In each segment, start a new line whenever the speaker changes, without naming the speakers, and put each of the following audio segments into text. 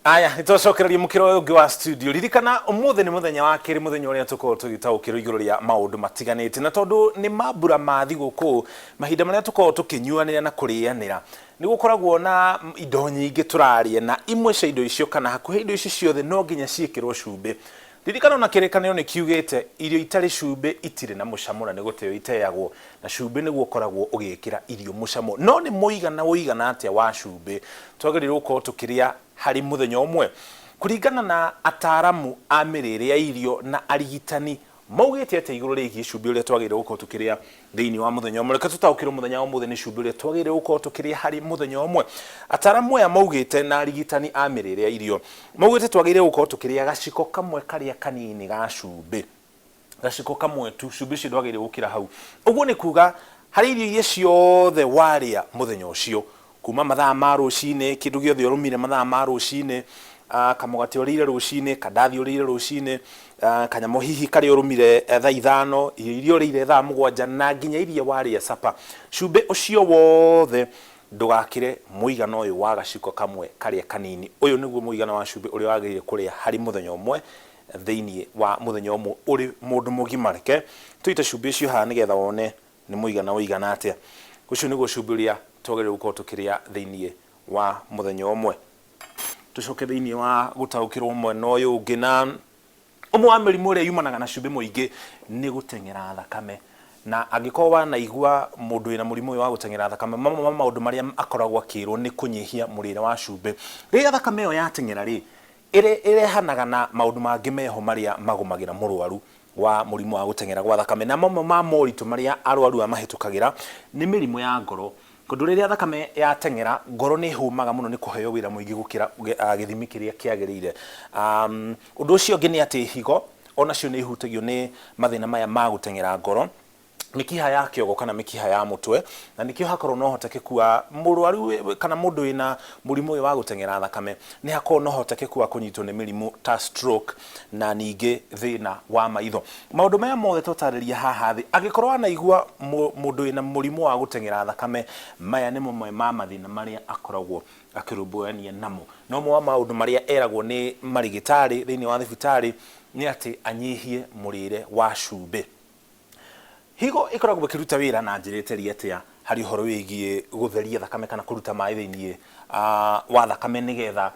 Aya, nĩtwacokereria mũkĩra ũyũ ũngĩ wa studio. Ririkana ũmũthĩ nĩ mũthenya wa kerĩ, mũthenya ũrĩa tũkoragwo tũgĩtaũkĩrwo igũrũ rĩa maũndũ matiganĩte. Na tondũ nĩ mambura ma thigũkũ, mahinda marĩa tũkoragwo tũkĩnyuanĩra na kũrĩanĩra, nĩ gũkoragwo na indo nyingĩ tũrarĩa, na imwe cia indo icio kana hakuhĩ indo icio ciothe no nginya ciĩkĩrwo cumbĩ. Ririkana ona kĩrĩkanĩro nĩ kiugĩte irio itarĩ cumbĩ itirĩ na mũcamo na nĩ gũteo iteagwo, na cumbĩ nĩguo ũkoragwo ũgĩkĩra irio mũcamo. No nĩ mũigana ũigana atĩa wa cumbĩ twagĩrĩirwo gũkorwo tũkĩrĩa harĩ mũthenya ũmwe? Kũringana na ataaramu a mĩrĩre ya irio na arigitani, maugĩte atĩa igũrũ rĩgiĩ cumbĩ ũrĩa twagĩrĩirwo gũkorwo tũkĩrĩa thĩinĩ wa mũthenya ũmwe? Reke tũtaũkĩrwo mũthenya wa ũmũthĩ nĩ cumbĩ ũrĩa twagĩrĩirwo gũkorwo tũkĩrĩa harĩ mũthenya ũmwe. Ataaramu aya maugĩte na arigitani a mĩrĩre ya irio maugĩte twagĩrĩirwo gũkorwo tũkĩrĩa gaciko kamwe karĩa kanini ga cumbĩ. Gaciko kamwe tu, cumbĩ ũcio ndwagĩrĩire gũkĩra hau. Ũguo nĩ kuga harĩ irio iria ciothe warĩa mũthenya ũcio, kuma mathaa ma rũcinĩ, kĩndũ gĩothe ũrũmire mathaa ma rũcinĩ, kamũgate ũrĩire rũcinĩ, kandathi ũrĩire rũcinĩ, kanyamũ hihi karĩa ũrũmire thaa ithano, irio iria ũrĩire thaa mũgwanja na nginya iria warĩa supper, cumbĩ ũcio wothe ndũgakĩre mũigana ũyũ wa gaciko kamwe karĩa kanini. Ũyũ nĩguo mũigana wa cumbĩ ũrĩa wagĩrĩire kũrĩa harĩ mũthenya ũmwe thĩinĩ wa mũthenya ũmwe ũrĩ mũndũ mũgima. Reke tũite cumbĩ ũcio haha nĩgetha wone nĩ mũigana ũigana atĩa. Ũcio nĩguo cumbĩ ũrĩa twagĩrĩirwo gũkorwo tũkĩrĩa thĩinĩ wa mũthenya ũmwe. Tũcoke thĩinĩ wa gũtaũkĩrwo mwena ũyũ ũngĩ na ũmwe wa mĩrimũ ĩrĩa yumanaga na cumbĩ mũingĩ nĩ gũteng'era thakame. Na angĩkorwo wanaigua mũndũ wĩna mũrimũ ũyũ wa gũteng'era thakame, mamwe ma maũndũ marĩa akoragwo akĩrwo nĩ kũnyihia mũrĩre wa cumbĩ. Rĩrĩa thakame ĩyo yateng'era rĩ, Ĩrehanaga na maũndũ mangĩ meho marĩa magũmagĩra mũrwaru wa mũrimũ wa gũteng'era gwa thakame, na mamwe ma moritũ marĩa arwaru aya mahĩtũkagĩra nĩ mĩrimũ ya ngoro, tondũ rĩrĩa thakame yateng'era, ngoro nĩ ĩhũmaga mũno nĩ kũheo wĩra mũingĩ gũkĩra gĩthimi kĩrĩa kĩagĩrĩire. Ũndũ ũcio ũngĩ nĩ atĩ higo onacio nĩ ihutagio nĩ mathĩna maya ma gũteng'era ngoro. Mĩkiha ya kĩongo kana mĩkiha ya mũtwe, na nĩkĩo hakoragwo na ũhotekeku wa mũrwaru kana mũndũ wĩna mũrimũ ũyũ wa gũteng'era thakame, nĩ hakoragwo na ũhotekeku wa kũnyitwo nĩ mĩrimũ ta stroke na ningĩ thĩna wa maitho. Maũndũ maya mothe twatarĩria haha thĩ, angĩkorwo wanaigua mũndũ wĩna mũrimũ wa gũteng'era thakame, maya nĩ mamwe ma mathĩna marĩa akoragwo akĩrũmbũyania namo. Na ũmwe wa maũndũ marĩa eragwo nĩ marĩgĩtarĩ thĩinĩ wa thibitarĩ nĩ atĩ anyihie mũrĩre wa cumbĩ. Higo ĩkoragwo ĩkĩruta wĩra na njĩra ĩtariĩ atĩa harĩ ũhoro wĩgiĩ gũtheria thakame kana kũruta maĩ thĩinĩ wa thakame nĩgetha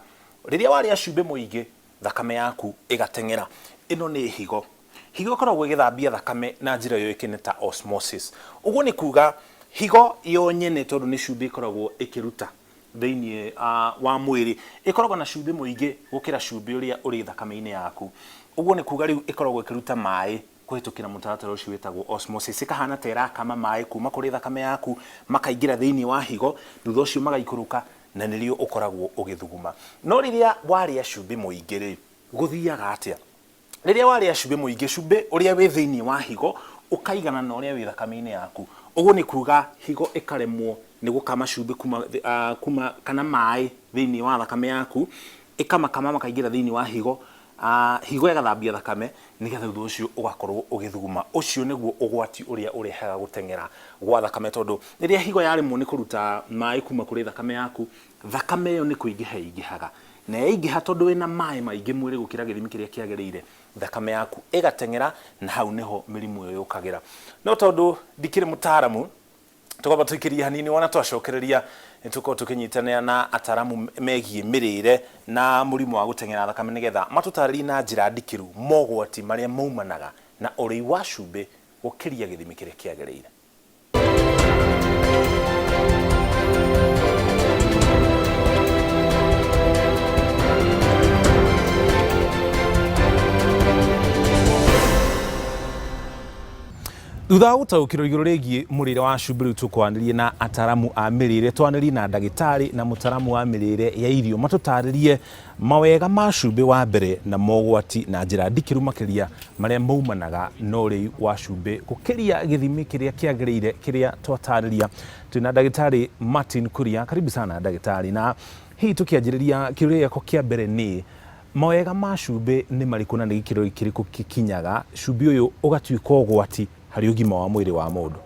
rĩrĩa warĩa cumbĩ mũingĩ thakame yaku ĩgateng'era? Ĩno nĩ higo. Higo ĩkoragwo ĩgĩthambia thakame na njĩra yũĩkaine ta osmosis. Ũguo nĩ kuga higo yo nyene tondũ nĩ cumbĩ ĩkoragwo ĩkĩruta thĩinĩ wa mwĩrĩ, ĩkoragwo na cumbĩ mũingĩ gũkĩra cumbĩ ũrĩa ũrĩ thakame-inĩ yaku. Ũguo nĩ kuga rĩu ĩkoragwo ĩkĩruta maĩ kũhĩtũkĩra mũtaratara ũcio wĩtagwo osmosis, ĩkahana ta ĩrakama maĩ kuma kũrĩ thakame yaku makaingĩra thĩinĩ wa higo, thutha ũcio magaikũrũka na nĩrĩo ũkoragwo ũgĩthuguma. No rĩrĩa warĩa cumbĩ mũingĩ rĩ, gũthiaga atĩa? Rĩrĩa warĩa cumbĩ mũingĩ, cumbĩ ũrĩa wĩ thĩinĩ wa higo ũkaigana na ũrĩa wĩ thakame-inĩ yaku. Ũguo nĩ kuga higo ĩkaremwo nĩ gũkama cumbĩ kuma, kuma kana maĩ thĩinĩ wa thakame yaku, ĩkamakama makaingĩra thĩinĩ wa higo, Higo ĩgathambia thakame nĩgetha thutha ũcio ũgakorwo ũgĩthuguma. Ũcio nĩguo ũgwati ũrĩa ũrehaga gũteng'era gwa thakame tondũ rĩrĩa higo yaremwo nĩ kũruta maĩ kuma kũrĩ thakame yaku, thakame ĩyo nĩ kũingĩha ĩingĩhaga. Na yaingĩha tondũ wĩna maĩ maingĩ mwĩrĩ gũkĩra gĩthimi kĩrĩa kĩagĩrĩire, thakame yaku ĩgateng'era na hau nĩho mĩrimũ ĩyo yũkagĩra. No tondũ ndikĩrĩ mũtaaramu, Tũkwamba tũikĩrie hanini wona twacokereria nĩ tũkorwo tũkĩnyitanĩra na ataramu megiĩ mĩrĩre na mũrimũ wa gũteng'era thakame nĩgetha matũtarĩrie na njĩra ndikĩru mogwati marĩa maumanaga na ũrĩi wa cumbĩ gũkĩria gĩthimi kĩrĩa kĩagĩrĩire. Thutha wa gũtaũkĩrwo igũrũ rĩgiĩ mũrĩre wa cumbĩ rĩu tũkwanĩrie na ataramu a mĩrĩre, twanĩrie na ndagĩtarĩ na mũtaramu wa mĩrĩre ya irio matũtarĩrie mawega ma cumbĩ wa mbere na mogwati na njĩra ndikĩru makĩria marĩa maumanaga na ũrĩi wa cumbĩ gũkĩria gĩthimi kĩrĩa kĩagĩrĩire kĩrĩa twatarĩria. Twĩna ndagĩtarĩ Martin Kuria, karibu sana ndagĩtarĩ. Na hihi tũkĩanjĩrĩria kĩũria gĩakwa kĩa mbere nĩ Mawega ma cumbĩ nĩ marĩkũ na nĩ gĩkĩro kĩrĩkũ gĩkinyaga cumbĩ ũyũ ũgatuĩka ũgwati harĩ ũgima wa mwĩrĩ wa mũndũ?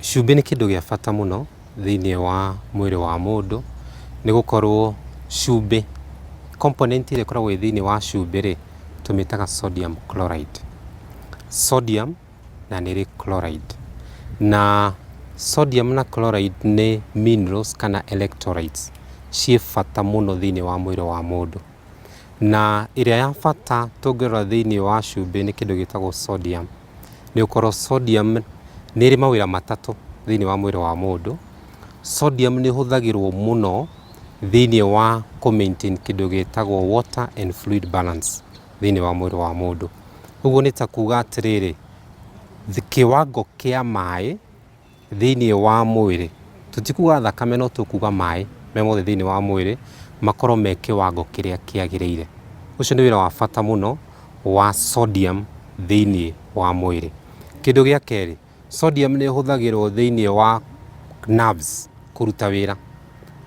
Cumbĩ nĩ kĩndũ gĩa bata mũno thĩinĩ wa mwĩrĩ wa mũndũ, nĩ gũkorwo cumbĩ Component ĩrĩa ĩkoragwo ĩ thĩinĩ wa cumbĩ rĩ, tũmĩtaga sodium chloride. Sodium na nĩ ĩrĩ chloride. Na sodium na chloride nĩ minerals kana electrolytes ciĩ bata mũno thĩinĩ wa mwĩrĩ wa mũndũ. Na ĩrĩa ya bata tũngĩrora thĩinĩ wa cumbĩ nĩ kĩndũ gĩtagwo sodium. Nĩ gũkorwo sodium nĩ ĩrĩ mawĩra matatũ thĩinĩ wa mwĩrĩ wa mũndũ. Sodium nĩ ĩhũthagĩrwo mũno thĩinĩ wa kũ maintain kĩndũ gĩtagwo water and fluid balance thĩinĩ wa mwĩrĩ wa mũndũ. Ũguo nĩ ta kuga atĩrĩrĩ, kĩwango kĩa maĩ thĩinĩ wa mwĩrĩ, tũtikuga thakame no tũkuga maĩ me mothe thĩinĩ wa mwĩrĩ makorwo me kĩwango kĩrĩa kĩagĩrĩire. Ũcio nĩ wĩra wa bata mũno wa sodium thĩinĩ wa mwĩrĩ. Kĩndũ gĩa kerĩ, sodium nĩ ĩhũthagĩrwo thĩinĩ wa nerves kũruta wĩra,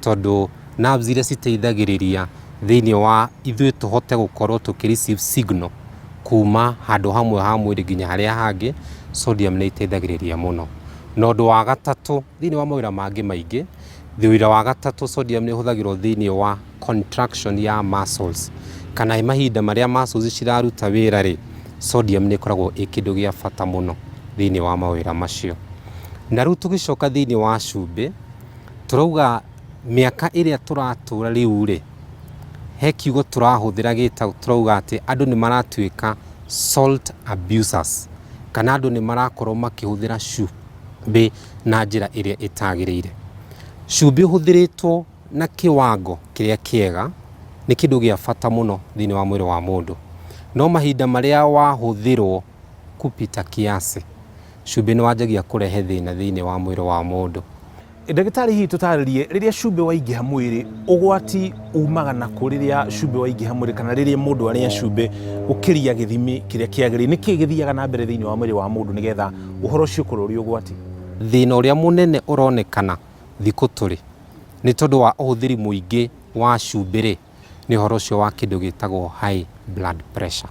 tondũ nerves iria citeithagĩrĩria thĩinĩ wa ithuĩ tũhote gũkorwo tũkĩ receive signal kuma handũ hamwe ha mwĩrĩ nginya harĩa hangĩ, sodium nĩ ĩteithagĩrĩria mũno. Na ũndũ wa gatatũ, thĩinĩ wa mawĩra mangĩ maingĩ, wĩra wa gatatũ sodium nĩ ĩhũthagĩrwo thĩinĩ wa contraction ya muscles, kana mahinda marĩa muscles ciraruta wĩra rĩ, sodium nĩ ĩkoragwo ĩ kĩndũ gĩa bata mũno thĩinĩ wa mawĩra macio. Na rĩu tũgĩcoka thĩinĩ wa cumbĩ, tũrauga mĩaka ĩrĩa tũratũra rĩu rĩ, he kiugo tũrahũthĩra gĩtagwo, tũrauga atĩ andũ nĩ maratuĩka salt abusers, kana andũ nĩ marakorwo makĩhũthĩra cumbĩ na njĩra ĩrĩa ĩtagĩrĩire. Cumbĩ ũhũthĩrĩtwo na kĩwango kĩrĩa kĩega nĩ kĩndũ gĩa bata mũno thĩinĩ wa mwĩrĩ wa mũndũ. No mahinda marĩa wahũthĩrwo kupita kiasi, cumbĩ nĩ wanjagia kũrehe thĩna thĩinĩ wa mwĩrĩ wa mũndũ.
Ndagĩtarĩ, hihi tũtarĩrie, rĩrĩa cumbĩ waingĩha mwĩrĩ, ũgwati umaga nakũ rĩrĩa cumbĩ waingĩha mwĩrĩ, kana rĩrĩa mũndũ arĩa cumbĩ gũkĩria gĩthimi kĩrĩa kĩagĩrĩire, nĩ kĩĩ gĩthiaga na mbere thĩinĩ wa mwĩrĩ wa mũndũ nĩgetha ũhoro ũcio ũkorwo ũrĩ ũgwati?
Thĩna ũrĩa mũnene ũronekana thikũ tũrĩ nĩ tondũ wa ũhũthĩri mũingĩ wa cumbĩ rĩ, nĩ ũhoro ũcio wa kĩndũ gĩtagwo high blood pressure,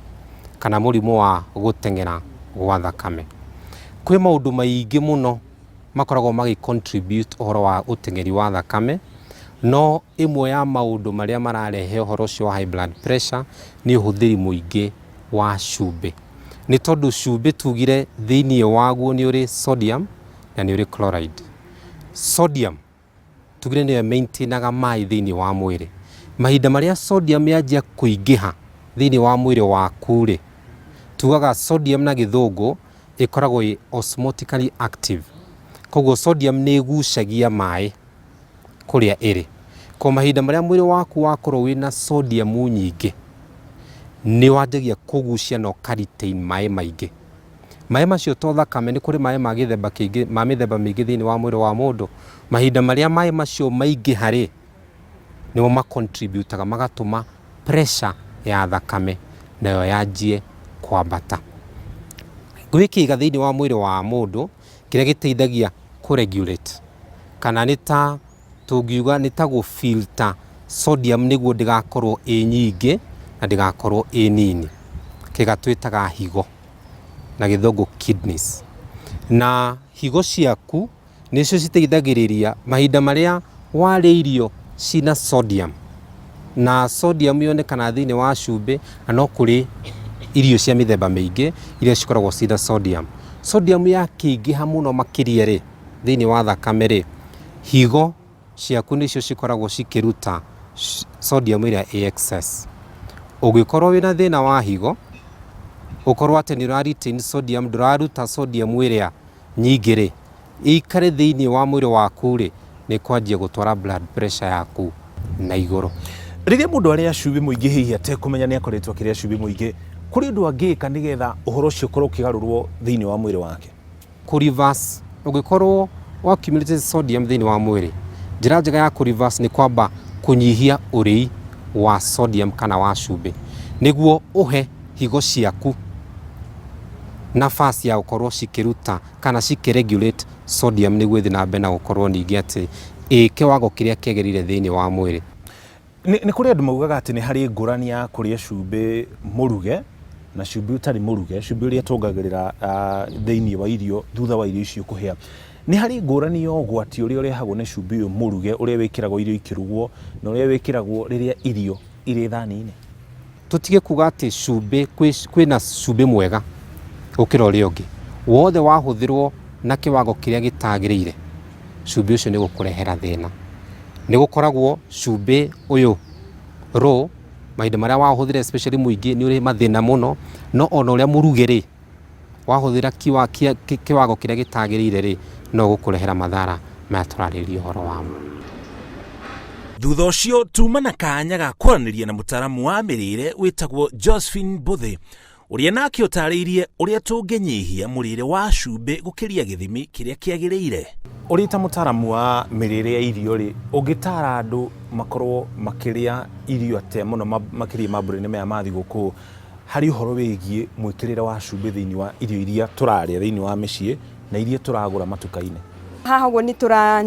kana mũrimũ wa gũteng'era gwa thakame. Kwĩ maũndũ maingĩ mũno makoragwo magĩ contribute ũhoro wa ũteng'eri wa thakame, no ĩmwe ya maũndũ marĩa mararehe ũhoro ũcio wa high blood pressure nĩ ũhũthĩri mũingĩ wa cumbĩ. Nĩ tondũ cumbĩ tugire thĩinĩ waguo nĩ ũrĩ sodium na nĩ ũrĩ chloride. Sodium tugire nĩyo ĩmaintainaga maĩ thĩinĩ wa mwĩrĩ. Mahinda marĩa sodium yanjia kũingĩha thĩinĩ wa mwĩrĩ waku rĩ, tugaga sodium na gĩthũngũ ĩkoragwo ĩ osmotically active. Koguo sodium nĩ ĩgucagia maĩ kũrĩa ĩrĩ. Kwa mahinda marĩa mwĩrĩ waku wakorwo wĩna sodium nyingĩ, nĩ wanjagia kũgucia na ũka retain maĩ maingĩ. Maĩ macio to thakame, nĩ kũrĩ maĩ ma gĩthemba kĩingĩ, ma mĩthemba mĩingĩ thĩinĩ wa mwĩrĩ wa mũndũ. Mahinda marĩa maĩ macio maingĩha rĩ, nĩmo ma contribute magatũma pressure ya thakame nayo yanjie kwambata. Gwĩ kĩga thĩinĩ wa mwĩrĩ wa mũndũ kĩrĩa gĩteithagia kũ regulate, kana nĩ ta tũngiuga nĩ ta gũ filter sodium nĩguo ndĩgakorwo ĩ nyingĩ na ndĩgakorwo ĩ nini. Kĩga twĩtaga higo na gĩthũngũ kidneys. Na higo ciaku nĩcio citeithagĩrĩria mahinda marĩa warĩa irio cina sodium, na sodium yonekanaga thĩinĩ wa cumbĩ, na no kũrĩ irio cia mĩthemba mĩingĩ iria cikoragwo cina sodium. Sodium yakĩingĩha mũno makĩria rĩ, thĩinĩ wa thakame rĩ, higo ciaku nĩcio cikoragwo cikĩruta sodium ĩrĩa ĩ excess. Ũngĩkorwo wĩna thĩna wa higo, ũkorwo atĩ nĩ ũra retain sodium, ndũraruta sodium ĩrĩa nyingĩ rĩ, ĩikare thĩinĩ wa mwĩrĩ waku rĩ, nĩ kwanjia gũtwara blood pressure yaku na igũrũ.
Rĩrĩa mũndũ arĩa cumbĩ mũingĩ hihi atekũmenya nĩ akoretwo akĩrĩa cumbĩ mũingĩ, kũrĩ ũndũ angĩka nĩgetha ũhoro ũcio ũkorwo ũkĩgarũrwo thĩinĩ wa mwĩrĩ wake?
Kũ reverse, ũngĩkorwo wa accumulated sodium thĩinĩ wa mwĩrĩ, njĩra njega ya kũ reverse nĩ kwamba kũnyihia ũrĩi wa sodium kana wa cumbĩ, nĩguo ũhe higo ciaku nafasi ya gũkorwo cikĩruta kana cikĩ regulate sodium nĩguo ĩthiĩ na mbere na gũkorwo ningĩ atĩ ĩ kĩwango kĩrĩa kĩagĩrĩire thĩinĩ wa mwĩrĩ.
Nĩ kũrĩ andũ maugaga atĩ nĩ harĩ ngũrani ya kũrĩa cumbĩ mũruge na cumbĩ ũtarĩ mũruge, cumbĩ ũrĩa tuongagĩrĩra thĩinĩ wa irio thutha wa irio icio kũhĩa. Nĩ harĩ ngũrani ya ũgwati ũrĩa ũrehagwo nĩ cumbĩ ũyũ mũruge, ũrĩa wĩkĩragwo irio ikĩrugwo, na ũrĩa wĩkĩragwo rĩrĩa irio Irĩ thani-inĩ.
Tũtige kuga atĩ cumbĩ kwĩna cumbĩ mwega gũkĩra ũrĩa ũngĩ. Wothe wahũthĩrwo na kĩwango kĩrĩa gĩtagĩrĩire, cumbĩ ũcio nĩ ũgũkũrehera thĩna. Nĩ gũkoragwo cumbĩ ũyũ raw, mahinda marĩa waũhũthĩra especially mũingĩ nĩ ũrĩ mathĩna mũno, no ona ũrĩa mũruge rĩ, wahũthĩra kĩwango kĩrĩa gĩtagĩrĩire rĩ, no ũgũkũrehera mathara maya tũrarĩrĩria ũhoro wamo.
Thutha ũcio tuma na kanya ga kwaranĩria na mũtaaramu wa mĩrĩre wĩtagwo Josephine Mbũthĩ, ũrĩa nake ũtarĩirie ũrĩa tũngĩnyihia mũrĩre wa cumbĩ gũkĩria gĩthimi kĩrĩa kĩagĩrĩire. Ũrĩ ta mũtaaramu wa mĩrĩre ya irio rĩ, ũngĩtaara andũ makorwo makĩrĩa irio atĩa mũno makĩria mambura-inĩ maya ma thigũkũ harĩ ũhoro wĩgiĩ mwĩkĩrĩre wa cumbĩ thĩinĩ wa irio iria tũrarĩa thĩinĩ wa mĩciĩ na iria tũragũra matuka-inĩ?
Haha ũguo nĩ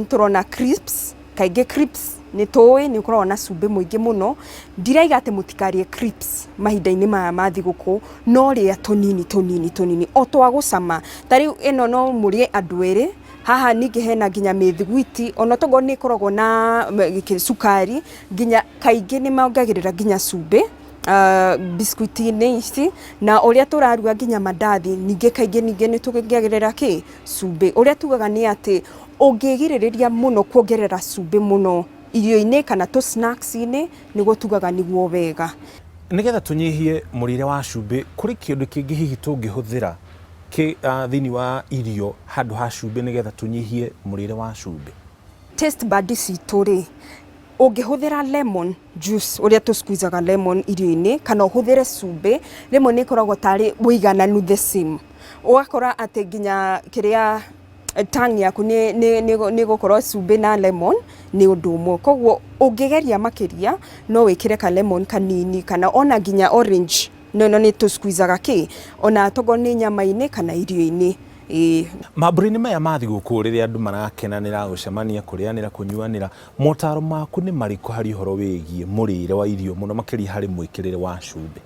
tũrona crisps, kaingĩ crisps nĩ tũĩ nĩ ũkoragwo na cumbĩ mũingĩ mũno. Ndiraiga atĩ mũtikarĩe crisps mahinda-inĩ maya ma thigũkũ, no rĩa tũnini tũnini tũnini o twa gũcama. Ta rĩu ĩno no mũrĩe andũ erĩ, haha ningĩ hena nginya mĩthiguiti, ona tokorwo nĩ ĩkoragwo na cukari, nginya kaingĩ nĩ mongagĩrĩra nginya cumbĩ biscuit-inĩ ici, na ũrĩa tũraruga nginya mandathi, ningĩ kaingĩ ningĩ nĩ tũongagĩrĩra kĩ? Cumbĩ. Ũrĩa tugaga nĩ atĩ ũngĩgirĩrĩria mũno kuongerera cumbĩ mũno irio-inĩ kana tũ snacks -inĩ, nĩguo tugaga nĩguo wega.
Nĩgetha tũnyihie mũrĩre wa cumbĩ, kũrĩ kĩndũ kĩngĩ hihi tũngĩhũthĩra kĩ thĩinĩ wa irio handũ ha cumbĩ nĩgetha tũnyihie mũrĩre wa cumbĩ?
Taste bud citũ rĩ, ũngĩhũthĩra lemon juice, ũrĩa tũ squeeze lemon irio-inĩ, kana ũhũthĩre cumbĩ, rĩmwe nĩ ĩkoragwo tarĩ ũigananu the same. Ũgakora atĩ nginya kĩrĩa tongue yaku nĩ ĩgũkorwo cumbĩ na lemon nĩ ũndũ ũmwe. Koguo ũngĩgeria makĩria no wĩkĩre ka lemon kanini kana ona nginya orange, no ĩno nĩ tũ squeeze kĩ, ona tokorwo nĩ nyama-inĩ kana irio-inĩ. Ĩĩ.
Mambura-inĩ maya ma thigũkũ rĩrĩa andũ marakenanĩra, gũcemania, kũrĩanĩra, kũnyuanĩra, motaro maku nĩ marĩkũ harĩ ũhoro wĩgiĩ mũrĩre wa irio mũno makĩria harĩ mwĩkĩrĩre wa cumbĩ?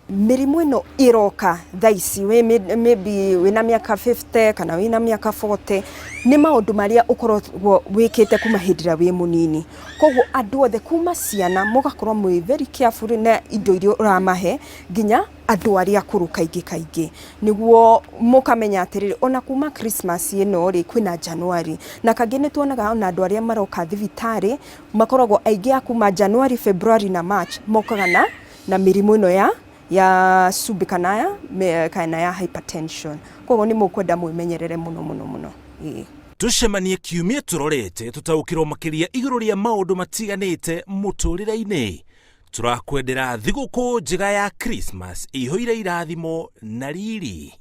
Mĩrimũ ĩno ĩroka thaa ici, maybe wĩna mĩaka 50 kana wĩna mĩaka 40, nĩ maũndũ marĩa ũkoragwo wĩkĩte kuma hĩndĩ ĩrĩa wĩ mũnini. Koguo andũ othe kuma ciana mũgakorwo mwĩ very careful na indo iria ũramahe nginya andũ arĩa akũrũ kaingĩ kaingĩ, nĩguo mũkamenya atĩrĩrĩ, ona kuma Christmas ĩno rĩ, kwĩna January, na kaingĩ nĩ tuonaga ona andũ arĩa maroka thibitarĩ makoragwo aingĩ a kuma January, February na March, mokaga na mĩrimũ ĩno ya cumbĩ kana ya hypertension. Koguo nĩ mũkwenda mwĩmenyerere mũno mũno mũno. Ĩĩ.
Tũcemanie kiumia tũrorete tũtaũkĩrwo makĩria igũrũ rĩa maũndũ matiganĩte mũtũrĩre-inĩ. Tũrakwendera thigũkũ njega ya Christmas ĩihũire irathimo na riri.